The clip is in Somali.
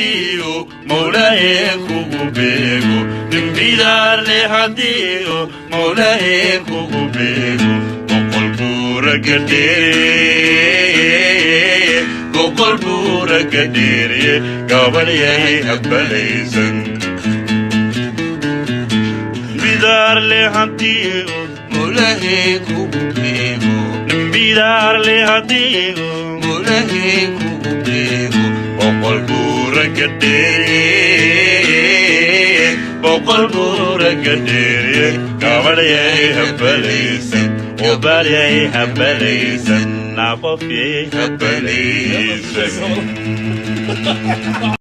haddii uu Mawlahe kugu beego, nimbidaarle haddii uu Mawlahe kugu beego, 100 buuraga dheere, 100 buuraga dheeriye, gabalyahay habbalaysan. Bidaarle haddii uu Mawlahe kugu beego, nimbidaarle haddii uu Mawlahe kugu beego, 100 buuraga dheere, 100 buuraga dheeriye, gabadhyay habbalaysan, obalyay habbalaysan, naaqofyay habbalaysan.